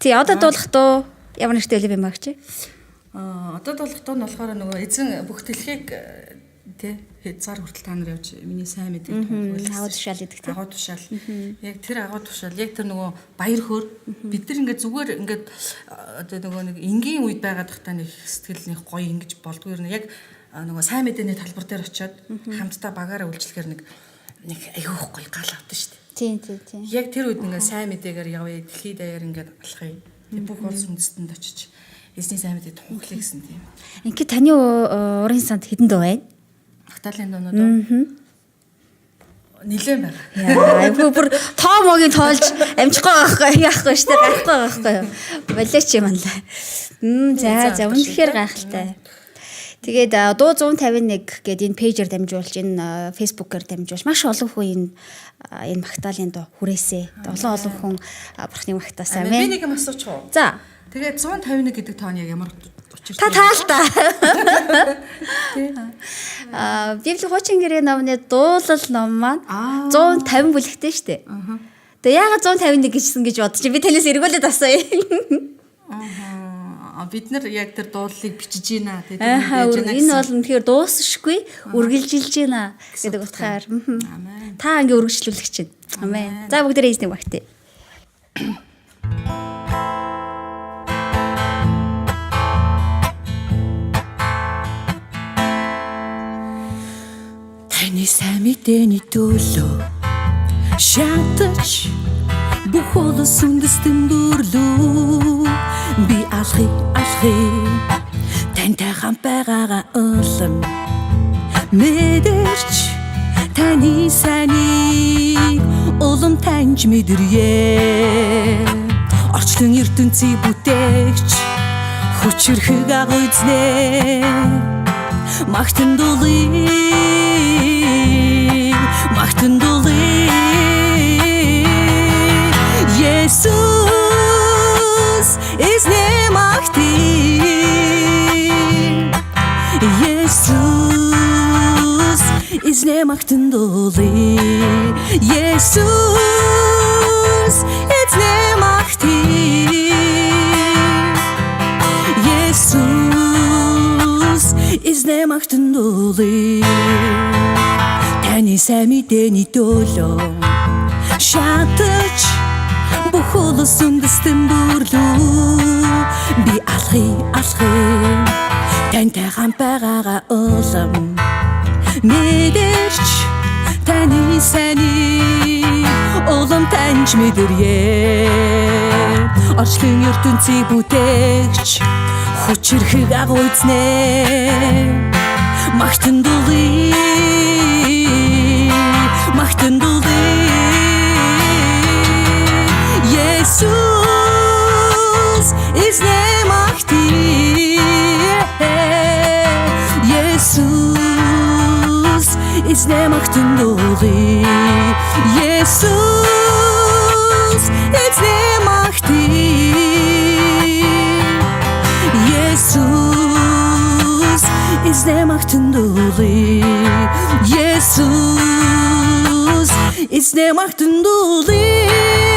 Тий, одоо дуулах дуу ямар нэртэй байлээ бэ магч? Аа, одоо дуулах дуу нь болохоор нөгөө эзэн бүх дэлхийг тий хязгаар хүртэл та нар явж миний сайн мэдээг тунхаглах. Агуу тушаал гэдэг тий. Агуу тушаал. Яг тэр агуу тушаал, яг тэр нөгөө баяр хөөр бид нар ингээд зүгээр ингээд одоо нөгөө нэг энгийн үед байгаад тахтаа нэг сэтгэл нэг гоё ингэж болдгоо юм. Яг нөгөө сайн мэдээний талбар дээр очиод хамтдаа багаараа үйлчлэхээр нэг нэг айгүйх гоё гал авдаг шүү дээ. Тийм тийм тийм. Яг тэр үед ингээд сайн мэдээгээр явъя, дэлхийд даяар ингээд алхая. Тэг бүх улс үндэстэнд очиж эзний сайн мэдээг тунхаглая гэсэн тийм. Ингээд таны урын санд хэдэн дуу байна? Магтаалын дуунууд уу? Нилээн байгаа. Яа, айгүй бүр тоо могийн тоолж амжихгүй байгаа байхгүй яахгүй штэ гарахгүй байгаа байхгүй юу. Болооч юм аа. За за үнэхээр гайхалтай. Тэгээд дуу 151 гээд энэ пэйжээр дамжуулж энэ фэйсбүүкээр дамжуулж маш олон хүн энэ энэ магтаалын дуу хүрээсэ. Олон олон хүн бурхны магтаасаа Би амин. нэг юм асуучих уу? За Тэгээд 151 гэдэг тоон яг ямар учиртай? та таал та. Аа Библи хуучин гэрээ номны дуулал ном маань 150 бүлэгтэй штэ. Тэгээ яагаад 151 гэжсэн гэж бодчих. Би танаас эргүүлээд асууя. Аа, бид нар яг тэр дуулалыг бичиж гинэ тий Аа тэр энэ бол үнэхээр дуусшгүй үргэлжилж байна гэдэг утгаар. Амен. Та ингээ үргэлжлүүлэх чинь. Амен. За бүгдээрээ эзнийг магтъя. Таны сайн мэдээний төлөө шатаж бүх улс үндэстэн бүрлүү би алхи алхи тантай хамт байгаагаа улам мэдэрч таны сайныг улам таньж мэдэрье орчлон ертөнцийг бүтээгч хүчирхэг агуу эзнээ Магтан дуулъя, магтан дуулъя. Есүс эзний магтъя. Есүс эзний магтан дуулъя. Есүс эзний магтъя. Есүс эзний магтан дуулъя. Таны сайн мэдээний төлөө шатаж бүх улс үндэстэн бүрлүү би алхи алхи тантай хамт байгаагаа улам мэдэрч таны сайныг улам таньж мэдэрье орчлон ертөнцийг бүтээгч хүчирхэг агуу эзнээ магтан дуулъя магтан дуулъя Есүс эзний магтъя Есүс эзний магтан дуулъя Есүс эзний магтъя Есүс эзний магтан дуулъя Есүс эзний магтан дуулъя.